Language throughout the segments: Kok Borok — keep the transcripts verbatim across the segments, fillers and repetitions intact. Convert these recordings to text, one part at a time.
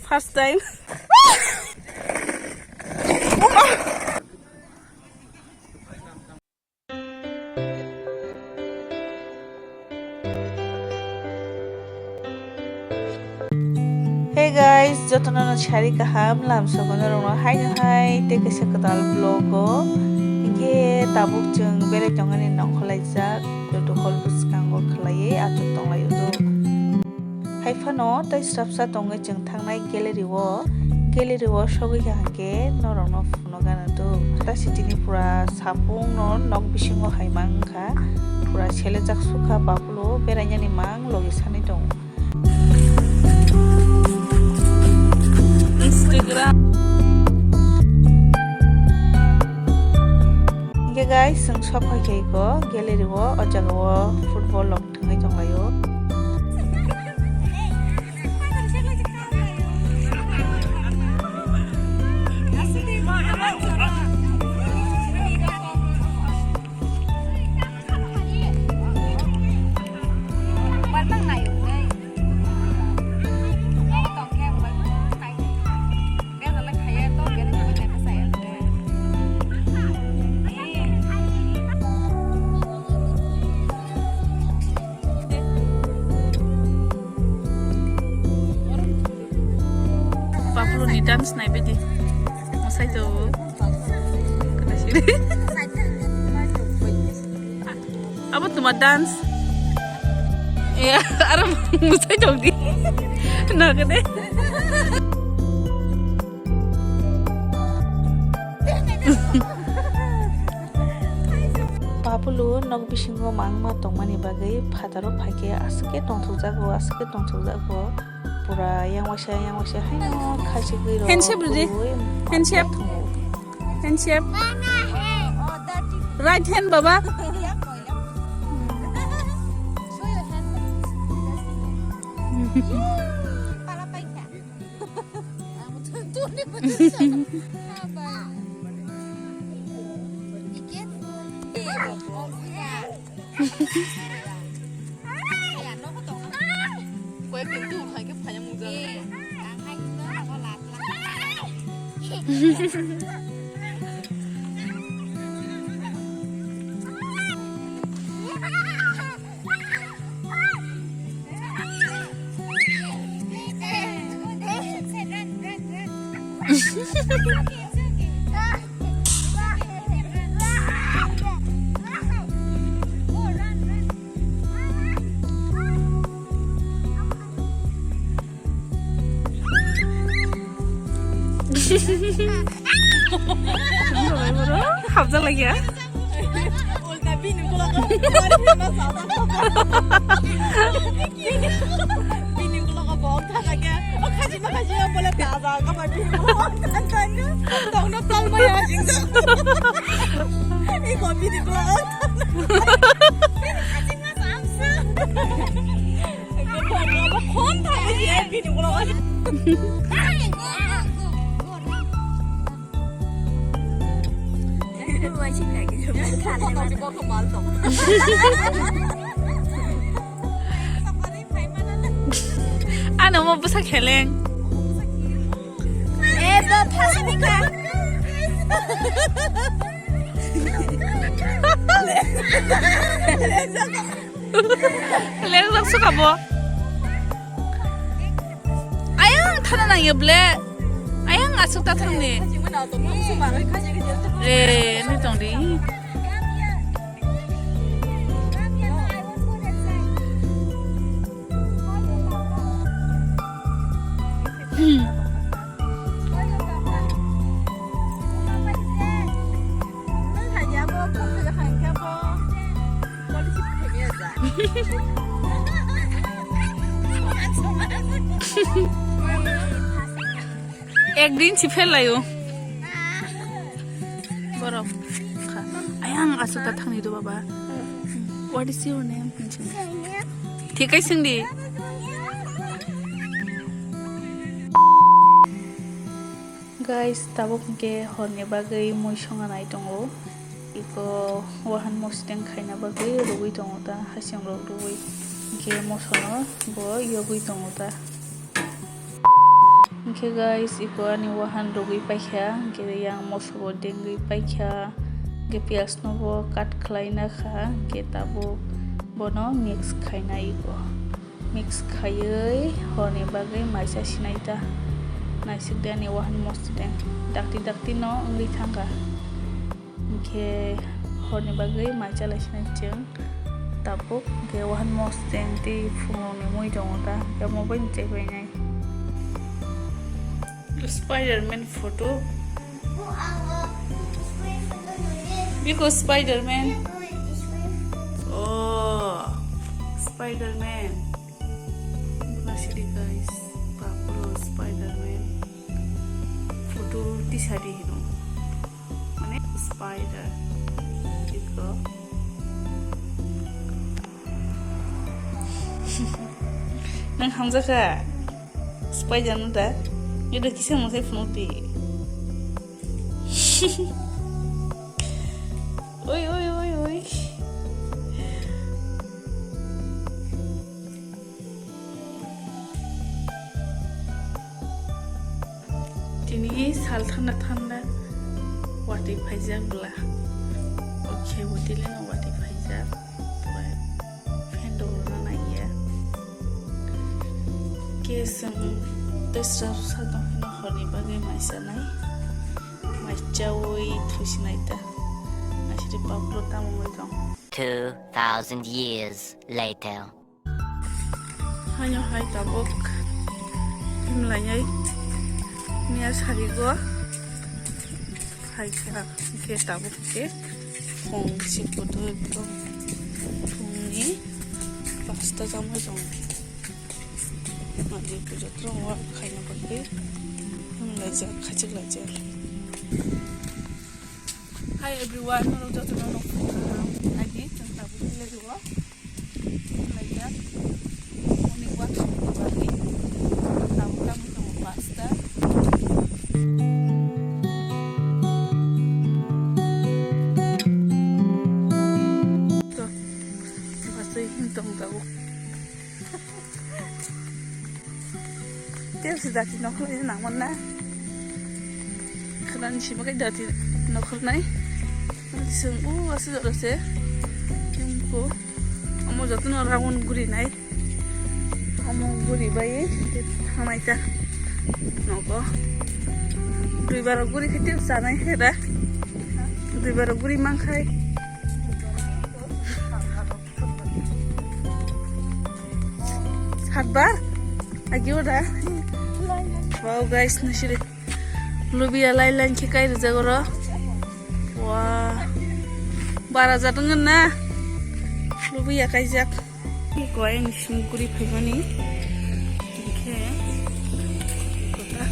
First time. Hey guys, jotono no sari kaham, lamsogo norokno haino hai tei kaisa kwtal vlog o. Hinkhe tabuk chwng berai tongmani nongkhorlaijak, joto hol bwskango khwlaiwi achuk tonglaio do. Hai phano tei swrapsa tongwi chwng thangnai gallery o. Gallery o sogwi kha hinkhe norokno phunukgano do. Ta city ni pura sapung no nok bisingo hai mang wngkha. Pura selejak sukha bapulo berainani mang logi sanwi tongo. Instagram. Hinkhe guys, chwng sok phai khe iko gallery o, o jaga o football rok thwngwi tonglaio. Bapulo ni dance nai bidi. Masai to. Kena sini. Abo tuma dance. Ya, aro musai tong di. Na kene. Bapulo nok bisingo mangma tongmani bagwi phataro phaikhe aswk khe tongthokjago, aswk khe tongthokjago. Pura yang waisa, yang waisa haino khachigwi rw. Handshake rwdi. Handshake. Handshake. Right hand, baba. Hamjak lagi ya. Ulta bini ulo ko. Bini ulo ko bom thaka ke. O khaji ma khaji ya bole ta ba ka ba bini ulo ko. Tong no tol ma ya jing. Iko bini ulo ko. Khon thaka ke bini ulo ko. Ano mo bwsa kheleng. Eh, bo phasani kha. Leng lok suka bo. Ayang thana nang ye ble. Ayang asuk ta thang ni. Eh, ni tong di. Hmm. Ekdin si phelaio. Borok. Ayang asuk ta thangni do baba. What is your name? Thikai singdi. Guys, tabuk hwnkhe horni bagwi mui songnai tongo. Iko wahan mosdeng khaina bagwi rwgwi tongo ta, hasing rok rwgwi. Hinkhe mosono bo yogwi tongo ta. Hinkhe guys, iko ani wahan rwgwi paikha, hinkhe yang moso bo dengwi paikha, hinkhe piyaj no bo cut khlaina kha, hinkhe tabuk bono mix khaina iko. Mix khaiwi horni bagwi maisa sinai ta. Naisik de ani wahan mosdeng. Dakti dakti no wngwi thangkha. Hinkhe horni bagwi maisa lai sinai chwng. Tabuk hinkhe wahan mosdeng tei phungrokni mui tongo ta. Hinkhe omo bai chaipainai. Spider-Man photo. Biko Spider-Man. Oh, Spider-Man. Masidi guys, bapro Spider-Man. Photo tisadi hino. Mane spider. Biko. Nang hamjaka. Spider-Man da. Ida kisa masai phunukdi. Oi, oi, oi, oi. Tini sal thanda thanda watwi phaijak bwla. O khe bo tile no watwi phaijak. Pura fan rok rwna naiya. Khe chwng tesra sa tong phano horni bagwi mai chanai. Mai chaui thusinai ta. Asiri papro tamo wngwi tong. Two thousand years later. Haino hai tabuk himlainai miya sarigo. Hai kha, khe tabuk khe phung si kutu ekdom phungni pasta jamai tong. Madi puja tong wa khaina bagwi himlaijak, khachik laijak. Hi everyone, norok jotono nokphung kaham. Ani chwng tabuk khe lego. Laijak. Morning walk khaina bagwi. Tabuk tamo tongo pasta. To, bachai him tong tabuk. Tei se jati nokhlai nangman na. Khwnani sima khe jati nokhlai nai. Sung u asu jora se. Tumko. Omo jotono round guri nai. Omo guri bai thangnai ta. Nogo. Dui baro guri khe tei chanai khe da. Dui baro guri mankhai. Satbar? Agi ora? Wow, guys, nasi de. Lubia lai lai khe kai rijak oro. Wah. Bara jatong na. Lubia kaijak. Koi ni simi guri phaimani. Khe kota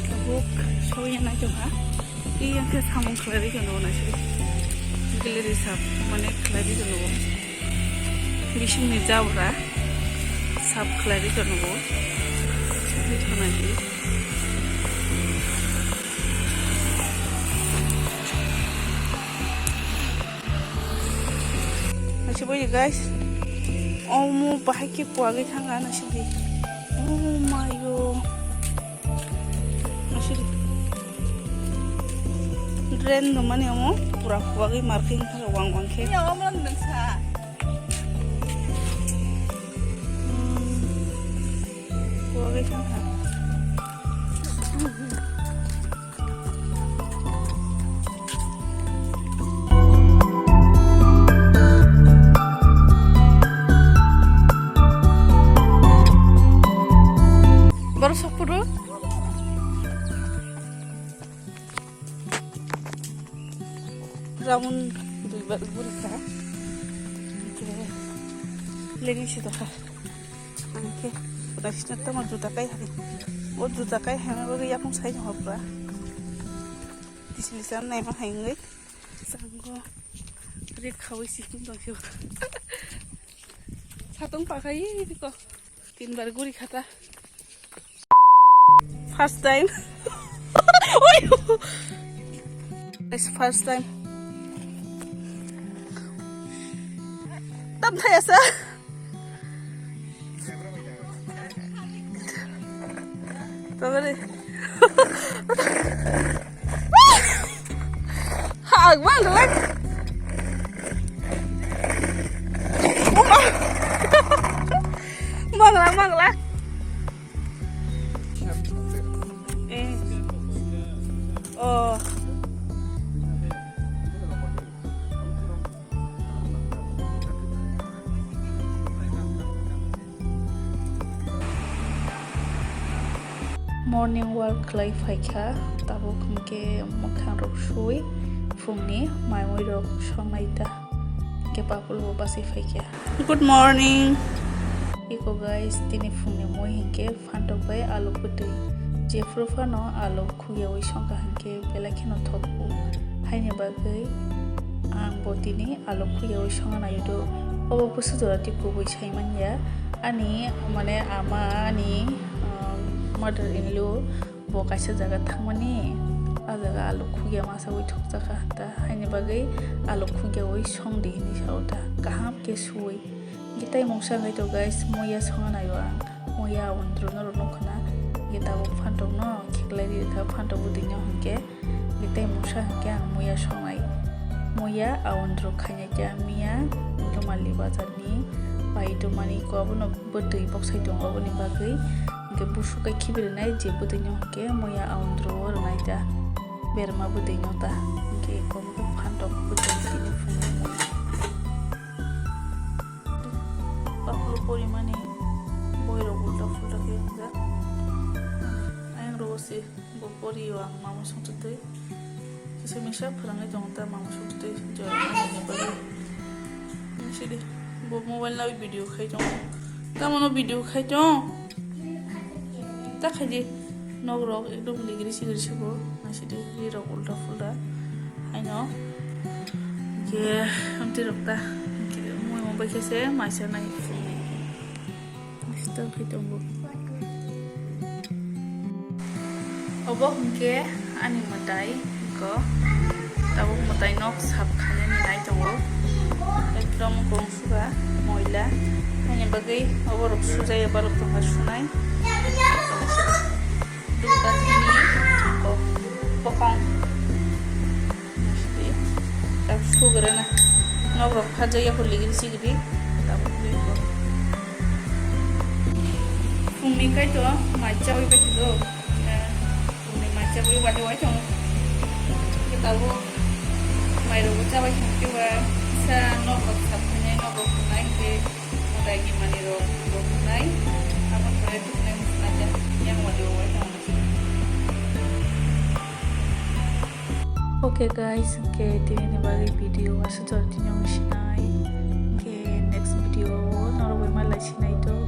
tabuk soya nai jokha. Iya khe samung khlai ri kono na siri. Giliri sap mane khlai ri kono. Bising ni jabra sap khlai ri kono. Sini thana di. Nasi boy guys. Omo bahai khe kuagwi thanga nasi di. Oh my god. Asiri. Drain no mani omo pura kuagwi marking wang wang khe. Ya omo nang sa. Hmm. Kuagwi thangkha. Borok sokphuru. Round duibar guri kha. Legi si dokha. Ang khe uda sina tamo juta kai hari. O juta kai hana bagwi yapung sai jong hopra. Disili san nai ma hai ngwi. Sango rik khawi si kun dong siwa. Satong pakai ko. Tin bar guri khata. First time. Oi. Guys, first time. Thaya sa. Tabari. Hak bang lak. Mangla mangla. Eh. Oh. Morning walk khlai phaikha, tabuk hwnkhe mwkhang rok sui phungni mai mui rok songnai ta, hwnkhe papul bo bachai phaikha. Good morning. Iko guys, tini phungni mui hwnkhe phantok bai alu kwtwi, jephru phano alu khuyaui songkha hwnkhe belai kheno thokgo. Haini bagwi ang bo tini alu khuyaui songna naio do. Obo bwswk jora tei kubui sai manya. Ani mane ama ani, um, mother in law bo kaisa jaga thangmani, a jaga alu khugya masa ui thokjakha ta. Haini bagwi alu khugya ui songdi hinwi sao ta. Kaham khe suui. Hwnkhe tei mungsa wngwi tongo guys, muya songna naio ang. Muya awandru norok nukha na. Hwnkhe tabuk phantok no khiklai ri rwkha, phantok bwtwi no hwnkhe. Hwnkhe tei mungsa hwnkhe ang muya songnai. Muya awandru khainai khe miya Dumali bazar ni pai tongmani ko abono bwtwi boksai tongo, aboni bagwi hwnkhe busu kai khibi rwnai je bwtwi no hwnkhe muya awandru o rwnai ta. Berma bwtwi no ta. Hwnkhe ko phantok bwtwi tini phunukmani. Paplo porimani boirok ulta pulta khe wngjak. Ayang rogo se bo porio ang mama songchotwi. Kisa misa phwrwngwi tongo ta mama songchotwi joy ani ni bagwi. Sidi bo mobile nai video khai tongo. Tamo no video khai tong. Ta khaidi nok rok ekdom ligri sigri sibo, naisidi ri rok ulta pulta. Haino je amtwi rok ta mui mobile khe se maisa nai phunuknai. Disturb khe tongo. Obo hwnkhe ani mwtai, iko tabuk mwtai nok sap khainani nai tongo. Ekdom kongsuga moila. Haini bagwi oborok sujaya, borok tongkha sunai. Dukha thani ko bokong. Nasti. Tak sugrana. Nok rok phajakya ko ligri sigri. Tabuk ko. Phungni kaito mai chawi bai do. Phungni mai chawi wadi wai thong. Tabuk mai rok chawi thong kiwa sa nok rok sap khainai, nok rok nai ke. Daigi mani rok bo nai, abo khlai thuknai muchunai ja, yang wadi wai tong. Okay guys, hwnkhe tini ni bagwi video aswk jora tini wng sinai. Hwnkhe next video o norok bai malai sinai to.